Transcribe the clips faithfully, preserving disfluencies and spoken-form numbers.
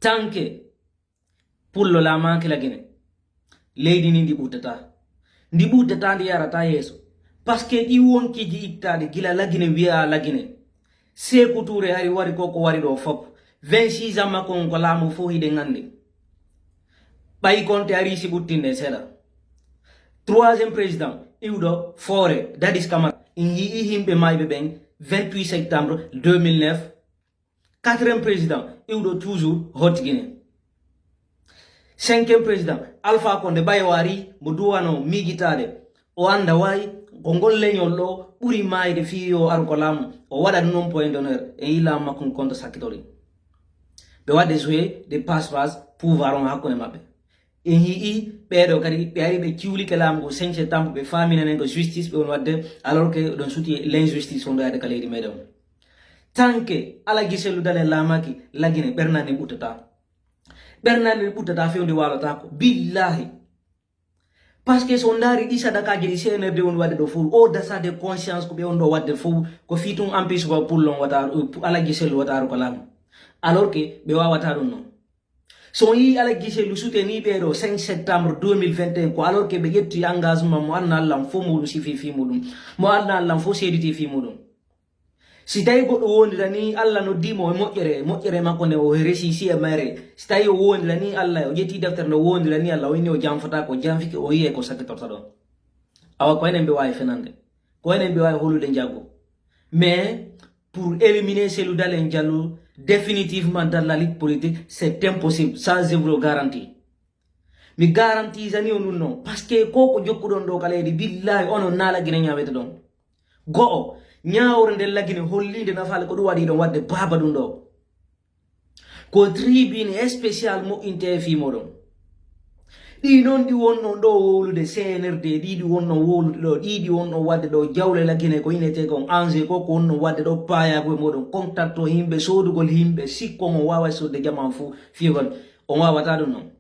Tanke pullo laamaaki Lagine, leydi ni ndi ɓuddata. Ndi ɓuddata, ndi yarata yeeso. Parce que ɗi wonkiiji ittaade gila Lagine wiya Lagine. Seeku Tuure ari wari ko ko wari ɗo fop. Vingt-six ans makko on ko laamu fof hiɗen anndi. Ɓay konte ari si ɓuttinde seeɗa. Troisième président iwɗo Foore, Dadis Camara. En yii yimɓe mayɓe ɓen vingt-huit septembre deux mille neuf. Quatrième président iwɗo toujours Hot Guinée. Cinquième président Alpha Condé, ɓay o ari mo duwano miijitaade, o annda wayi ko ngol leñol ɗo ɓuri maayde fii yo aru ko laamu. O waɗa ɗum noon point d'honneur, e yii laamu makko ngu konto sakkitori. Ɓe waɗde jouer de passe-passe pouvoir on hakkunde maɓɓe. En yii ɓeeɗo kadi ɓe ari ɓe ciwlike laamu ngu cinq septembre, ɓe faamina nen ko justice ɓe woni waɗde, alors que ɗon suti l'injustice wonɗo yaade ka leydi meɗen on. Tanke Ala Giselu Dale laamaaki Lagine, ɓernande ɓuttata. Ɓernande ɓuttata fewde waalataako. Billahi. Parce que so ndaari ɗi sadakaaji ɗi C N R D woni waɗde ɗo fof, au dasa de conscience ko ɓe on ɗo waɗde fof, ko fii tun empêche ko pullon wata, Ala Giselu wataaru ko laamu. Alors que ɓe waawata ɗum noon. So on yii Ala Giselu soutenir ɓeeɗo cinq septembre deux mille vingt et un, ko alors que ɓe ƴetti engagement mo anna Alla on fof muɗum sifi fii muɗum, mo anna Alla on fof seediti fii muɗum. Si tawi goɗɗo wondirani Alla noddii mo e moƴƴere, moƴƴere makko nde o resi si e mayre, si tawi o wondirani Alla, o ƴetti deftere nde o wondirani Alla, o inni o janfata, ko janfike, o yi'e ko sakkitorta ɗon. Awa ko enen ɓe waawi fenande, ko enen ɓe waawi holude njaggu. Mais pour éliminer Cellou Dalein Diallo définitivement dans la lutte politique, c'est impossible. Ça, je vous le garantis. Mi garantisani on ɗum noon. Parce que ko ko jokkuɗon ɗo ka leydi, billahi onon na Lagine ñaawete ɗon. Go'o, ñaawore nden Lagine holliinde nafaale ko ɗum waɗi ɗon waɗde baaba ɗum ɗo. Ko tribune spécial moƴƴinte e fii moɗon. Ɗi noon ɗi wonno ɗo wowlude C N R D, ɗi ɗi wonno wowlude ɗo, ɗi ɗi wonno waɗde ɗo jawle Lagine ko inete kon enjeu ko, ko wonno waɗde ɗo paayaku e moɗon, contact o yimɓe, soodugol yimɓe, sikkon on waaway sodde jaman fuu, fii kon on waawata ɗum noon.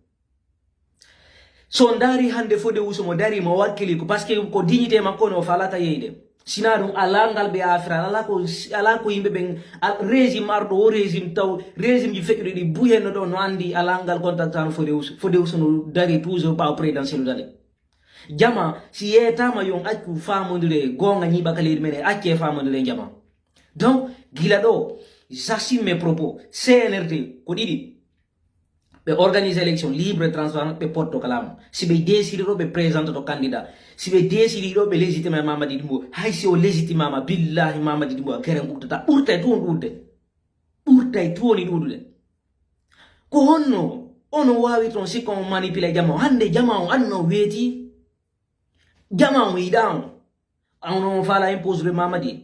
So ndaari hannde Fodé Ousso mo dari mo wakkili ko parce que ko dignité makko no falata yeyde. Sina ɗum alaa ngal ɓe affaire, alaa ko, alaa ko yimɓe ɓen, al-, régime arɗo o régime taw, régime ji feƴƴuɗi ɗi buy henno ɗo no anndi alaa ngal contact tan Fodé Ousso. Fodé Ousso no dari toujours ɓaawo président Cellou Dalein. Jama, si yeetama yon accu faamondire goonga ñiiɓa ka leydi men e acce faamondire jama. Donc, gila ɗo, j'assume mes propos, C N R D ko ɗiɗi. Ɓe organise élection libre et transparent, ɓe potto ka laamu. Si ɓe décide ɗo, ɓe présente to candidat. Si ɓe décide ɗo, ɓe légitima e Mamadi Doumbouya. Hay si o légitimama, billahi Mamadi Doumbouya, gere guddata. Ɓurtay tu on ɗuuɗude. Ɓurtay tu woni ɗuuɗude. Ko honno ono waawi ton sikka on manipule jama on? Hannde jama on anno weeti. Jama on yiɗa on. Ono on faala impose le Mamadi.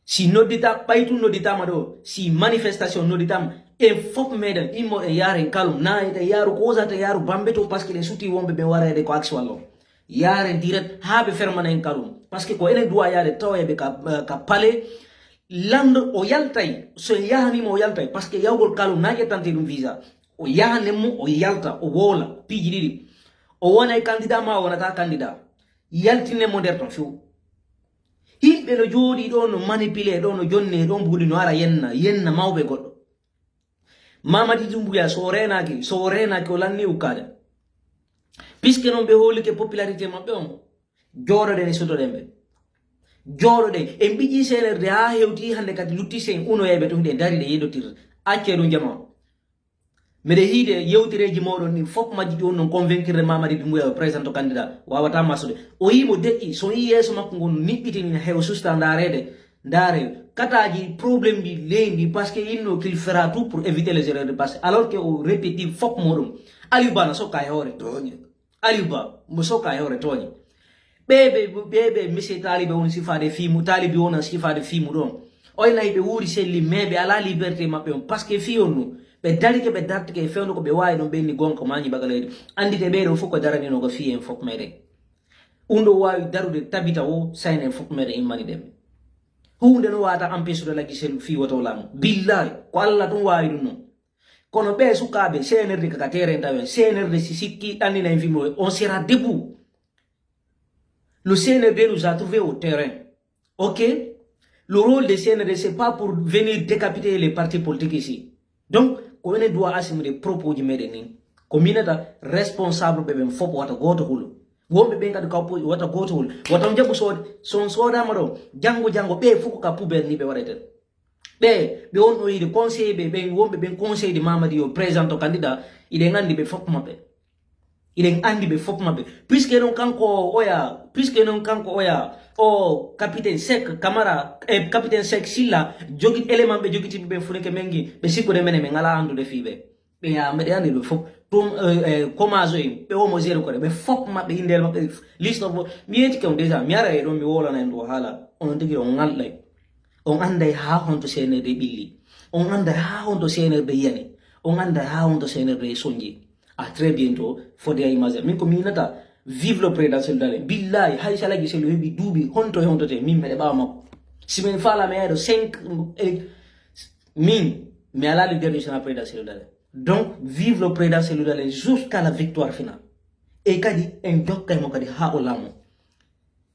Si noddita, ɓay tun nodditama ɗo, si manifestation nodditama, en fof meɗen immoɗen yaren kalum, na ete yaaru Kosa, ete yaaru Bambe to, parce que ɗen suti wonɓe ɓen warede ko axe wallo. Yaren direct haa ɓe fermana en kalum. Parce que ko enen duwa yaade tawoyeɓe ka, ka palais. Lanndo o yaltay, so en yahanima o yaltay, parce que yawgol kalum na ƴettante ɗum visa. O yahanen mo, o yalta, o woola, piiji ɗiɗi. O wonay candidat ma o wonata candidat. Yaltinen mo nder ton few. Yimɓe no jooɗi ɗo, no manipule ɗo, no jonne ɗo, mbuɗi no ara yenna, yenna mawɓe goɗɗo. Mamadi Doumbouya, so o reenaaki, so o reenaaki, o lanni ukkaade. Puisque noon ɓe hoolike popularité maɓɓe on, jooɗoɗen e sutoɗen ɓe. Jooɗoɗen, en mbiƴi C N R D haa hewti hannde kadi lutti sen unoyayɓe tun ɗe dari ɗe yeɗotirde. Accee ɗum jama on. Mbeɗa yiide yewtereeji mooɗon ɗin fof majji ɗi on non convaincre Mamadi Doumbouya o présente candidat. Wawata marsude. O yii mo deƴƴi, so yii yeeso makko ngon niɓɓitini heewa susta ndaareede. Ndaare, kataaji problème ji leydi, parce que il faut qu'il fera tout pour éviter les erreurs de passé. Alors que o répéti fof mooɗon. Aliou Ba no sokka e hoore tooñe. Aliou Ba mo sokka e hoore tooñe. Ɓe, ɓe, ɓe, ɓe, monsieur taalibe woni sifaade fiimu, taalibe wona sifaade fiimu ɗon. Oy nayi ɓe wuuri selli, mais ɓe alaa liberté maɓɓe on. Parce que fii on nu, ɓe darike, ɓe dartike e fewndo ko ɓe waawi ɗon, ɓe inni gonka maañi baga leydi. Anndite ɓee ɗoo fof ko daranino ko fii en fof meɗen. Ɗum ɗo waawi darude tabita o, sayne en fof meɗen immani ɗen. Huunde no waata empêche de laggi sel fii woto laamu. Billahi, ko Allah tun waawi ɗum non. Kono ɓee sukaaɓe C N R D kaka terrain tawen, C N R D si sikki ɗannina en fii mo, on sera debout. Le C N R D nous a trouvé au terrain. Ok? Le rôle de C N R D, c'est pas pour venir décapiter les partis politiques ici. Donc, Ko enen duwa asimude propos ji meɗen ni. Ko minata responsable ɓe ɓen fof wata goto hulu. Wonɓe ɓen kadi kaw wata goto hulu. Wata on jaɓu soode, so on soodama ɗo, janngo janngo ɓe fof ko ka poubelle ni ɓe waɗeten. Ɓe, ɓe on o yiide conseil ɓe, ɓen wonɓe ɓen conseil de Mamadi yo présente candidat, iɗen anndi ɓe fof maɓɓe. Iɗen anndi ɓe fof maɓɓe. Puisque non kanko oya, puisque non kanko oya, o capitaine Seck Camara, e capitaine Seck Silla, jogit élément ɓe jogitiɓe ɓe fune ke mengi, ɓe sikkude mene men ala anndude fii ɓe. Ɓe ya, mbeɗe anndi ɓe fof. Tum, eh, eh, commence en, ɓe omo zéro kore, ɓe fof maɓɓe indel maɓɓe, liste of, mi yeeti kam déjà, mi ara e ɗon, mi wolana en ɗo haala, on tigi on ŋalɗay. On annday haa honto C N R D ɓilli. On annday haa honto C N R D yani. On annday haa honto C N R D sonji. À très bientôt, fodde a image. Min ko mi yinata, vive le président Cellou Dalein. Billahi, hay salagi Cellou heɓi duuɓi honto e honto te, min mbeɗe ɓaawa makko. Si min faala mi yayɗo cinq, eh, min, mi ala le dernier sena président Cellou Dalein. Donc, vive le président Cellou Dalein jusqu'à la victoire finale. E kadi, en jokkay mo kadi haa o laamo.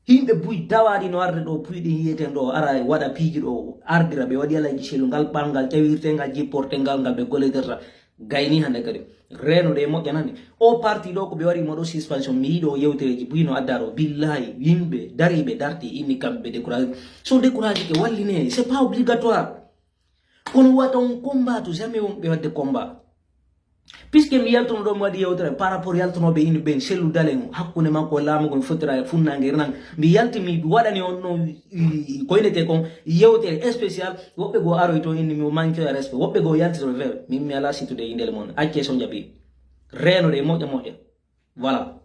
Yimɓe buy dawaɗi no arde ɗo, buy ɗin yiyeten ɗo, ara waɗa piiji ɗo, ardira ɓe waɗi alayji Cellou ngal ɓalngal ƴawirtengal, jipportengal ngal ɓe gollitirta. Gayni hannde kadi. Reeno ɗe moƴƴanani. O parti ɗo ko ɓe waɗi mo ɗo suspension, mi yiɗo yewtereji buy no adda ɗo. Billahi, yimɓe dariɓe darti inni kamɓe découragé. So découragé ke walline, c'est pas obligatoire. Kono wata on combat to jamais wonɓe wadde combat. Puisque mi yaltuno ɗo mi waɗi yewtere par rapport yaltunoɓe ino ɓen Cellou Dalein hakkunde makko e laamu ngon fottira e funnaange renan. Mi yalti mi waɗani on no, i, ko inete kon yewtere spécial. Woɓɓe goo aroy to inni mi manque e respect. Woɓɓe goo yaltito vert. Min mi ala situde e indele mon. Acce so jaɓi. Reeno ɗe moƴƴa moƴƴa. Voilà.